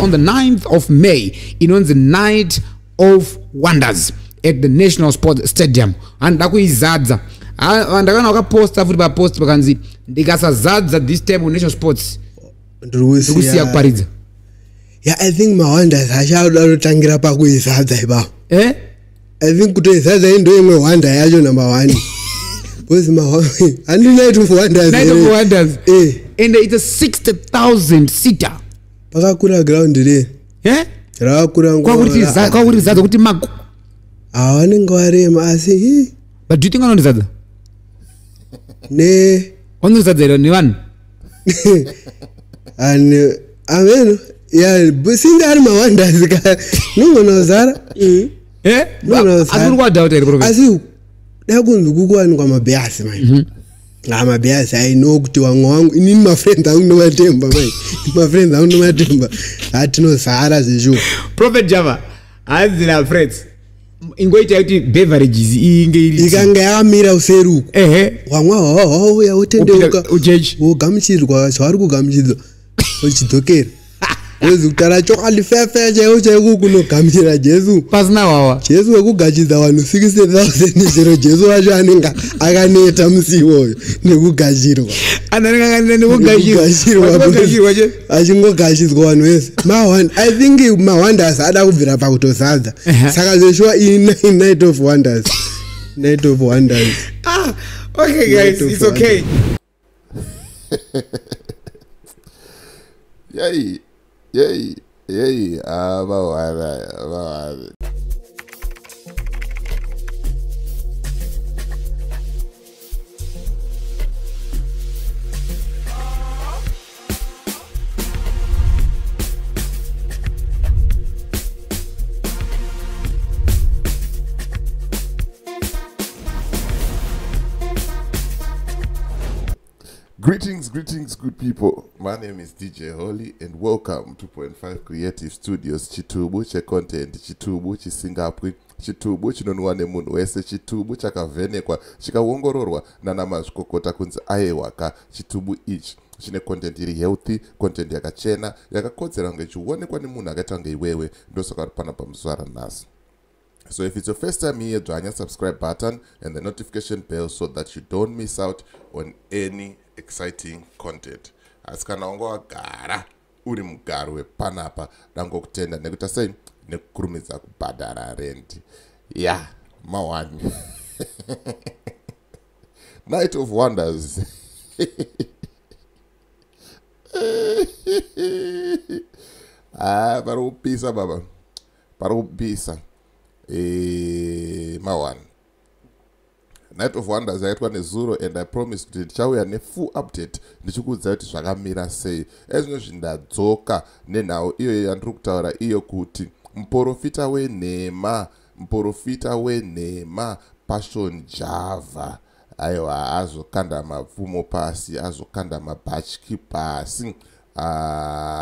on the 9th of May, inonzi Night of Wonders at the National Sports Stadium. Handida kuizadza. Ndakaona wakaposta futi papost pakanzi ndikasazadza this time kuNational Sports Ndiri ndikusiya kuparidza. Yeah, I think mawonders acho anotangira pakuizadza ipapo. Eh? I think kutoizadza ndo imwe wonder yacho number one. Because handi Night of Wonders. Night of Wonders. Eh. And it's a 60,000 seater. Pakakura ground re. Eh? Rakakura Kwakuti kwakuti zadza kuti maku. Vanenge varema asi hi. But do you think vanondizadza? Ne. Vanondizadza here nevanhu? And ameno yeah, since ari mawonders ka nongonozara. Eh? No, Asi uri kuadoubt here, Prophet? Asi dai kunzi kukuwanikwa mabhiasi manje. Mabhiasi I know kuti vamwe vangu inini mafriends angu ndomatemba manje. Mafriends angu ndomatemba. Hatinozara zveshuwa. Prophet Java, hanzi naFreds. Ingoita kuti beverages inge iri Ikanga yakamira useri uku. Ehe. Wamwe wauya wotendeuka. Wopinda uchechi. Wogamuchirwa zvauri kugamuchidzwa. Uchidzokera. Wezi kutara chokwadi fefe chaiwo chaiko kunogamuchira Jesu. Pasina wawa. Jesu wekugachidza vanhu 60,000 chero Jesu wacho anenge akaneta musi iwoyo nekugachirwa. Anenge akaneta nekugachirwa. Nekugachirwa. Achingogachirwa che. Achingogachidzwa vanhu vese. I think mawonders ada kubvira pakutozadza. Saka zveshuwa iyi Night of Wonders. Night of Wonders. Okay guys, Night of it's okay. Yay. Yay, yay, vawara. Greetings, greetings, good people. My name is DJ Holly and welcome to 2.5 Creative Studios. Chitubu che content, chitubu chisingapwi, chitubu chinonwa nemunhu wese, chitubu chakavhenekwa, chikaongororwa nana mazvikokota kunzi aiwaka. Chitubu ichi chine content iri healthy, content yakachena, yakakodzera kunge ichionekwa nemunhu akaita kunge iwewe. Ndosaka uri panapa muzuva ranhasi. So if it's your first time here, join your subscribe button and the notification bell so that you don't miss out on any exciting content. Asi kana wanga wagara uri mugaro wepanapa, ndangokutenda nekuita sei nekukurumidza kubhadhara rent. Yeah, mawani. Night of Wonders. Pari kupisa baba. Pari kupisa. Mawani. Night of Wonders yaitwa nezuro and I promise kuti ndichauya nefull update ndichikuudzai kuti zvakamira sei. Ezvinozvi ndadzoka nenhau iyo yandiri kutaura iyo kuti muprofita wenhema Passion Java aiwa azokanda mapfumo pasi, azokanda mabhatyi pasi,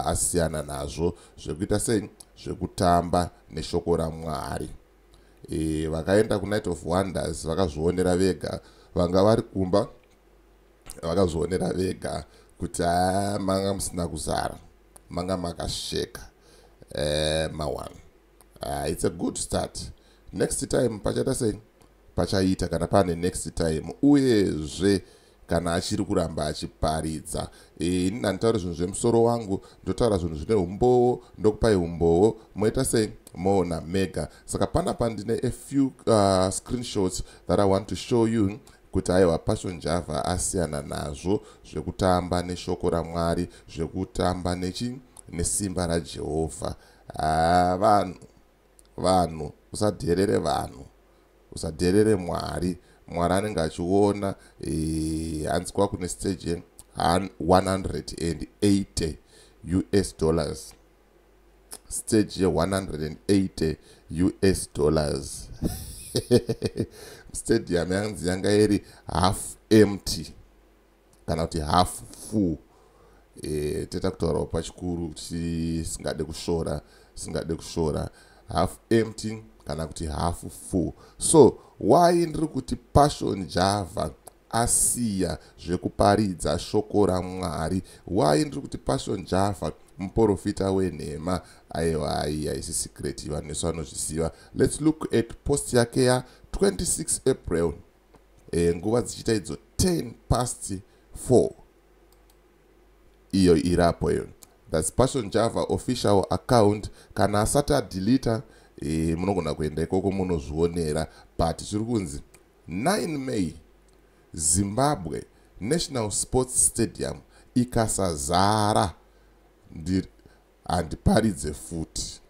asiyana nazvo zvekuita sei zvekutamba neshoko raMwari. Vakaenda kuNight of Wonders vakazvionera vega, vanga vari kumba vakazvionera vega kuti manga musina kuzara, manga makasheka. Mawani. It's a good start. Next time pachaita sei pachaita kana pane next time, uyezve kana achiri kuramba achiparidza. Ini handitauri zvinhu zvemusoro wangu, ndotaura zvinhu zvine umbowo, ndokupai umbowo, moita sei moona mega. Saka panapa ndine a few screenshots that I want to show you kuti aiwa Passion Java asiyana nazvo zvekutamba neshoko raMwari, zvekutamba nesimba raJehovha. Vanhu usadherere vanhu, usadherere Mwari. Mwari anenge achiona. Hanzi kwa kune stage $180 US. Stage ye $180 US. Stadium yanzi yanga iri half empty kana kuti half full. Teta kutaurawo pachikuru kuti singade kushora, half empty kana kuti half full. So why ndiri kuti Passion Java asiya zvekuparidza shoko raMwari? Why ndiri kuti Passion Java Muprofita wenhema. Aiwa, iyi haisi secret, vanhu vese vanozviziva. Let's look at post yake ya26 April, nguva dzichiita idzo 10 past 4. Iyo irapo iyo, that's Passion Java official account. Kana asati adeleta, munogona kuenda ikoko munozvionera. But zviri kunzi 9 May, Zimbabwe National Sports Stadium ikasazara, handiparidze futi.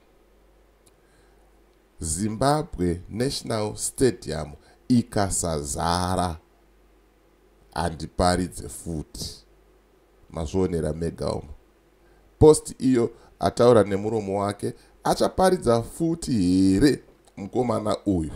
Zimbabwe National Stadium ikasazara, handiparidze futi. Mazvionera mega umo. Post iyo ataura nemuromo wake. Achaparidza futi here mukomana uyu?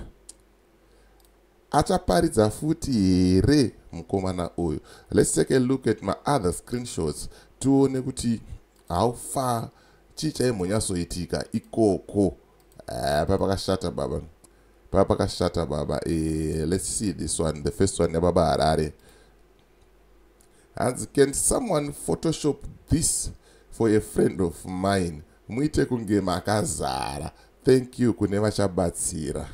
Achaparidza futi here mukomana uyu? Let's take a look at my other screenshots, tione kuti how far, chii chaimbonyatsoitika ikoko. Pa pakashata baba, pa pakashata baba. Let's see this one, the first one yababa Harare. Hanzi, "Can someone photoshop this for a friend of mine? Muite kunge makazara. Thank you kune vachabatsira."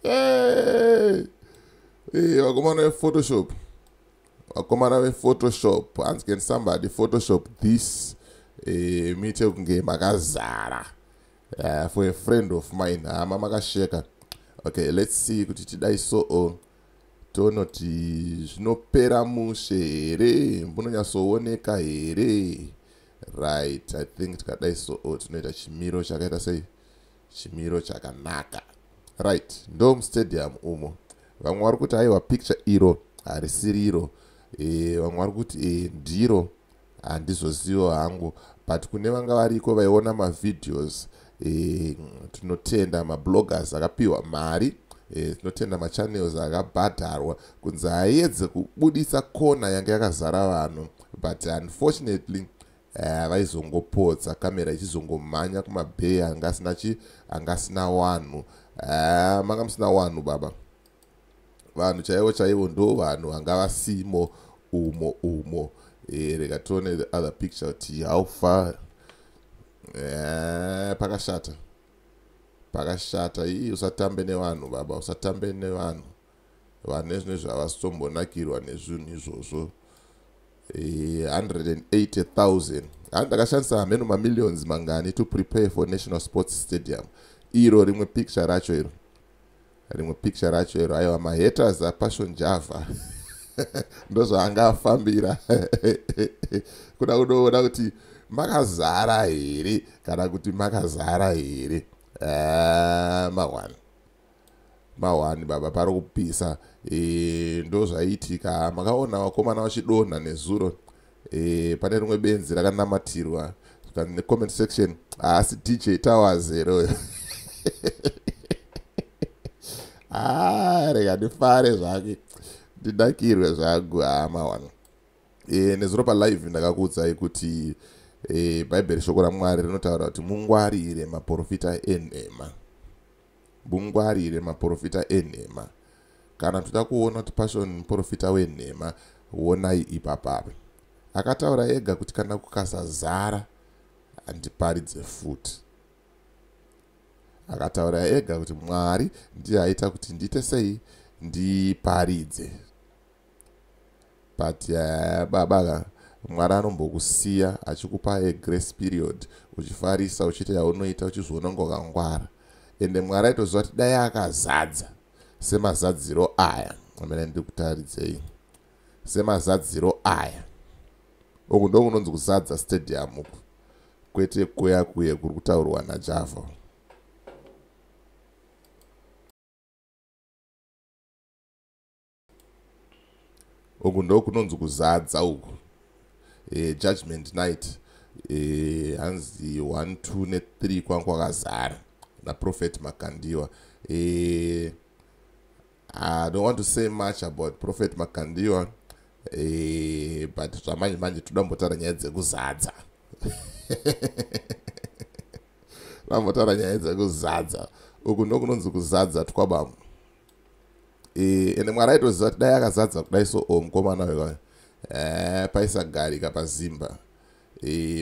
Hey! Hey, vakomana vePhotoshop, vakomana vePhotoshop. Hanzi, "Can somebody photoshop this, muite kunge makazara, for a friend of mine?" Hama makasheka. Okay, let's see kuti tidai so, oh, tonoti zvinopera mushe here, munonyatsooneka here? Right, I think tikadai so, oh, tinoita chimiro chakaita sei, chimiro chakanaka. Right, ndo mustadium umo. Vamwe vari kuti aiwa, picture iro harisiriro. Vamwe vari kuti ndiro. Handizozivo hangu, but kune vanga variko vaiona mavideos, tinotenda mabloggers akapiwa mari, tinotenda machannels akabhadharwa kunzi aedze kubudisa kona yanga yakazara vanhu. But unfortunately, vaizongopotsa kamera ichizongomhanya kumabhei anga asina chi, anga asina vanhu. Manga musina vanhu baba. Vanhu chaivo chaivo ndo vanhu vanga vasimo umo umo. Rega tione the other picture kuti how far. Pakashata, pakashata. Ii, usatambe nevanhu baba, usatambe nevanhu. Vanhu nezvino zvavasitombonakirwa nezvinhu izvozvo. 180,000, hani ndakashandisa hameno mamillions mangani to prepare for National Sports Stadium. Iro rimwe picture racho iro, rimwe picture racho iro. Aiwa, mahaters aPassion Java ndozvaanga afambira kuda kudoona kuti makazara here kana kuti makazara here. Ma1 ma1 baba, pari kupisa. Ndo zvaiitika. Makaona vakomana vachidonha nezuro. Pane rimwe benzi rakanamatirwa necomment section, haasi DJ Towers here? Ah, rega ndifare zvake, ndinakirwe zvangu. Hama 1, nezuro palive ndakakuudzai kuti Bhaibheri, shoko raMwari rinotaura kuti mungwarire maprofita enhema, mungwarire maprofita enhema. Kana toda kuona kuti Passion muprofita wenhema, onai ipapapo akataura ega kuti kana kukasazara handiparidze futi. Akataura ega kuti Mwari ndiye aita kuti ndiite sei, ndiparidze. But baba, Mwari anombokusiya achikupa a grace period, uchifarisa, uchiita yaunoita, uchizviona kunge wakangwara. Ende Mwari aitoziva kuti dai akazadza semazadziro aya amene ndiri kutaridzei, semazadziro aya uku, ndo kunonzi kuzadza stadium uku, kwete kuya kuye kuri kutaurwa naJava. Uku ndo kunonzi kuzadza uku. Judgment night, hanzi 1, 2 ne3 kwangu kwakazara naProphet Makandiwa. I don't want to say much about Prophet Makandiwa, but zvamanje manje toda mbotaura nyaya dzekuzadza, vambotaura nyaya dzekuzadza. Uku ndo kunonzi kuzadza twabamu. Ende Mwari aitoziva kuti dai akazadza kudai so, o, mukomana weka Paisagarika paZimba,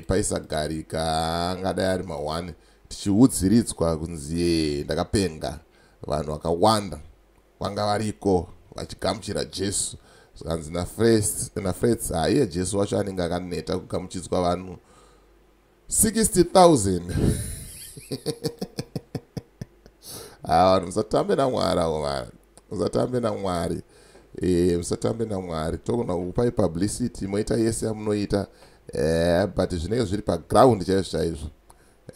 paisagarika, angadai ari ma1 tichiudziridzwa kunzi ndakapenga. Vanhu vakawanda vanga variko vachigamuchira Jesu. Zvikanzi naFreds, haiye, Jesu wacho anenge akaneta kugamuchidzwa vanhu 60,000. Vanhu musatambe naMwari avo, vanhu musatambe naMwari, musatambe naMwari. Togona kukupai publicity, moita yese yamunoita, but zvinenge zviri paground chaizvo chaizvo,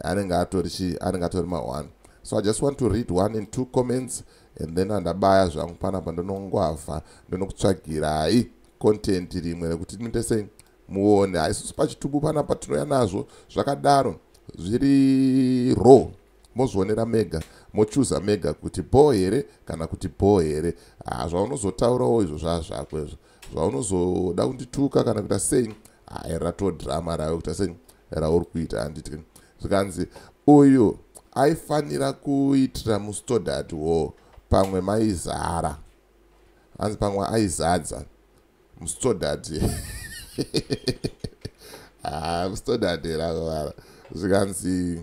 anenge atori chi, anenge atori ma1. So I just want to read one and two comments and then andabaya zvangu panapa, ndonongwavha, ndonokutsvagirai content rimwe rekuti muite sei, muone. Haisusu pachitubu panapa tinouya nazvo zvakadaro, zviri raw, mozvionera mega, mochuza mega kuti bho here kana kuti bho here. Ha, zvaunozotaurawo izvo zvazvako izvo, zvaunozoda kundituka kana kuita sei, hai, ratodhirama rayo kuita sei rauri kuita, handiti? Zvikanzi uyu aifanira kuitira muStodart wo, pamwe maizara. Hanzi pamwe aizadza muStodart. Ha, muStodart rakovara. Zvikanzi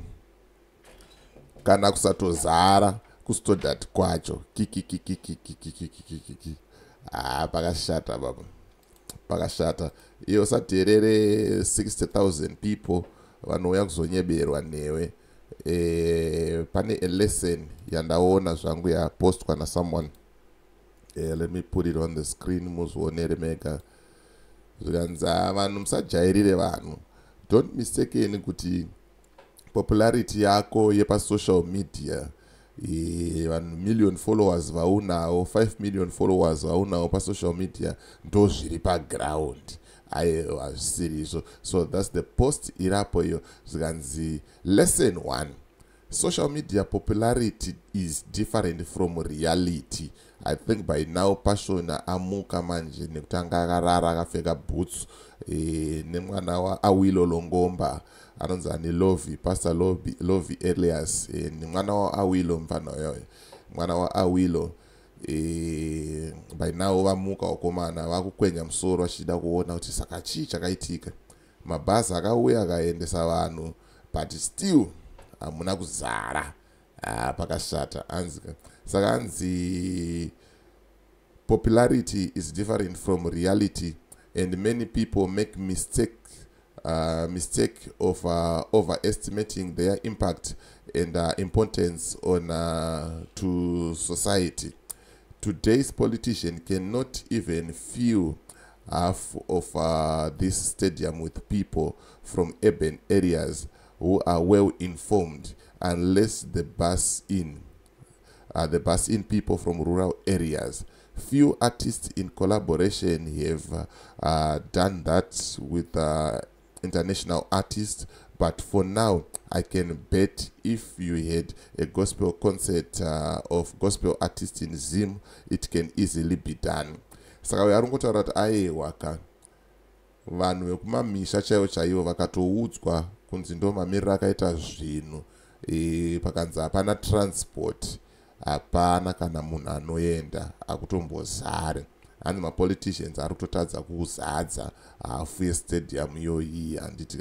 kana kusatozara kuStodart kwacho, kikikikikikikikikiki. Ha, pakashata baba, pakashata. Iye usateerere 60,000 people vanouya kuzonyeberwa newe. Pane a lesson yandaona zvangu yapostwa nasomeone. Let me put it on the screen muzvionere mega. Zvikanzi vanhu musajairire vanhu. Don't mistaken kuti popularity yako yepasocial media, vanhu million followers vaunawo, 5 million followers vaunawo pasocial media, ndo zviri paground. Aiwa, hazvisiri izvo. So that's the post irapo iyo. Zvikanzi lesson one: social media popularity is different from reality. I think by now Passion amuka manje, nekuti anga akarara akapfeka boots, nemwana waAwilo Longomba anonzi ani, Lovi, Pastor Lovi, Lovi Elias, nemwana waAwilo, mufana uyoyo, mwana waAwilo. By now vamuka vakomana, vakukwenya musoro vachida kuona kuti saka chii chakaitika. Mabhazi akauya akaendesa vanhu, but still hamuna kuzara. Ah, pakashata. Anzi saka anzi popularity is different from reality and many people make mistake of overestimating their impact and importance on to society. Today's politician cannot even fill half of this stadium with people from urban areas who are well informed unless the bus in people from rural areas. Few artists in collaboration have done that with international artists, but for now I can bet if you had a gospel concert of gospel artists in Zim, it can easily be done. Saka uyo ari kungotaura kuti aiwa ka, vanhu vekumamisha chaivo chaivo vakatoudzwa kunzi ndo mamiriro akaita zvinhu, pakanzi hapana transport, hapana kana munhu anoenda, akutombozare. Hanzi mapoliticians ari kutotadza kuzadza hafu yestadium iyoyi, handiti?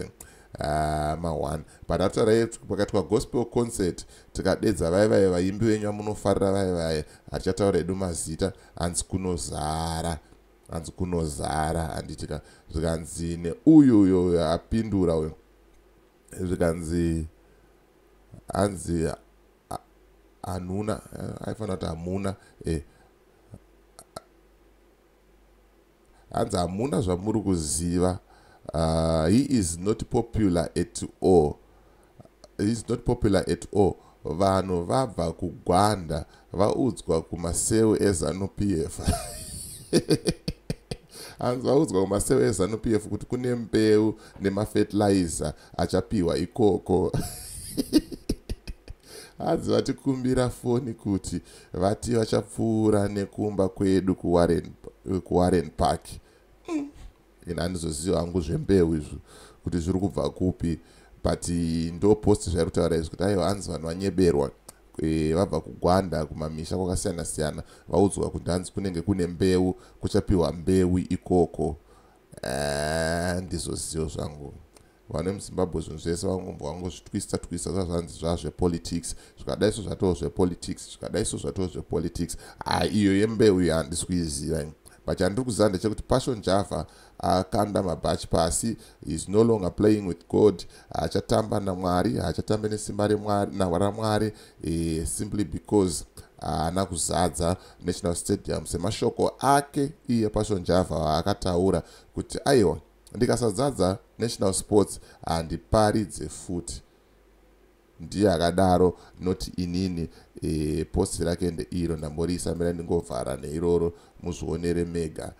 Ma1 but atarai pakaitwa gospel concert, tikadedza vai vai vaimbi venyu vamunofarira, vai vai, hatichataura hedu mazita, hanzi kunozara, hanzi kunozara, handitika? Zvikanzi neuyu uyo apindura uyo, zvikanzi hanzi hanuna, aifanira kuti hamuna, hanzi hamuna zvamuri kuziva. He is not popular at all, he is not popular at all. Vanhu vabva kuGwanda vaudzwa kumaseu eZANU PF, hanzi vaudzwa kumaseu eZANU PF kuti kune mbeu nemafertilizer achapiwa ikoko. Hanzi vatikumbira foni kuti vati vachapfuura nekumba kwedu kuWarren Park. Ina handizoziva hangu zvembeu izvo kuti zviri kubva kupi, but ndo post zvairi kutaura izvi kuti aiwa, hanzi vanhu vanyeberwa, vabva kuGwanda, kumamisha kwakasiyana siyana, vaudzwa kuti hanzi kunenge kune mbeu, kuchapiwa mbeu ikoko. Ndizozivo zvangu, vane muZimbabwe zvinhu zvese vangombwa vangozvitwista twista, zvazvanzi zvazvepolitics, zvikadai so zvatoo zvepolitics, zvikadai so zvatoo zvepolitics. Ha, iyo yembeu iyo handisi kuiziva, but chandiri kuziva ndechekuti Passion Java akanda mabhachi pasi. Is no longer playing with God. Haachatamba naMwari, haachatambe nesimba raMwari, simply because haana kuzadza National Stadium semashoko ake iye Passion Java vaakataura kuti aiwa, ndikasazadza National Sports handiparidze futi. Ndiye akadaro, noti inini. Post rake ndeiro ndamborisa, mira ndingovhara neiroro muzvionere mega.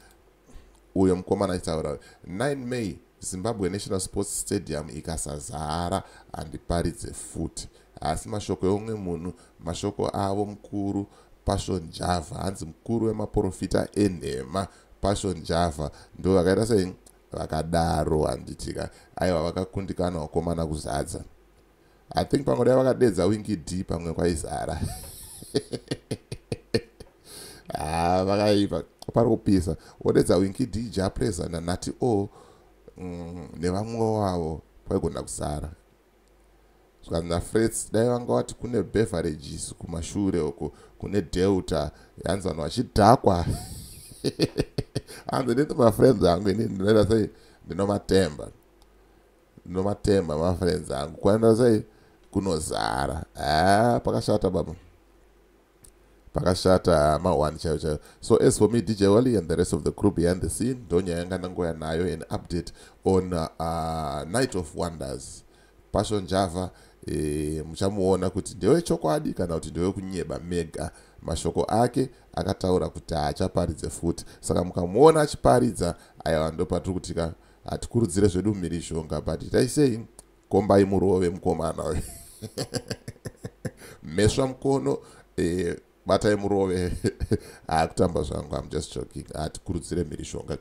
Uyo mukomana achitaura 9 May, Zimbabwe National Sports Stadium ikasazara handiparidze futi. Asi mashoko eumwe munhu, mashoko avo mukuru Passion Java. Hanzi mukuru wemaprofita enhema Passion Java ndo vakaita sei, vakadaro, handitika? Aiwa, vakakundikana vakomana kuzadza. I think pamwe dai vakadedza Winky D, pamwe kwaizara. Ha, vakaipa, pari kupisa. Wodedza Winky D, Jah Prayzah naNati O nevamwe wavo, kwaigona kuzara. Zvikanzi naFrets, dai vanga vati kune beverages kumashure uko, kune Delta, yanzi vanhu vachidhakwa. Hanzi nditi mafriends angu ini ndinoita sei, ndinomatemba, ndinomatemba mafriends angu, kwaenda sei, kunozara. Ha, pakashata baba, pakashata ma1 chaiyo chaiyo. So as for me, DJ Wally and the rest of the crew behind the scene, ndonyaya yanga ndangoya nayo, an update on Night of Wonders, Passion Java. Muchamuona kuti ndewechokwadi kana kuti ndewekunyeba mega. Mashoko ake akataura kuti haachaparidze futi, saka mukamuona achiparidza, aiwa, ndopatiri kutika. Hatikurudzire zvedu mhirizhonga, but itai sei, kombai murove mukomana, mhesva mukono, batai murove. Haakutamba zvangu, am just joking. Hatikurudzire mhirizhonga,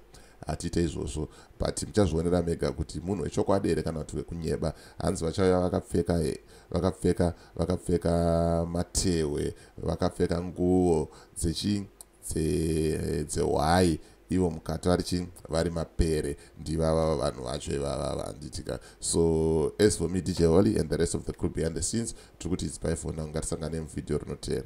hatiite izvozvo, but muchazvionera mega kuti munhu wechokwadi here kana kuti wekunyeba. Hanzi vachauya vakapfeka matehwe, vakapfeka nguo dzechi dzehwai, ivo mukati vari chi, vari mapere. Ndivava vanhu vacho ivava, vanditika? So as for me, DJ Holly and the rest of the crew behind the scenes, tiri kuti its bye for now. Ngatisangane muvhidhiyo rinoteera.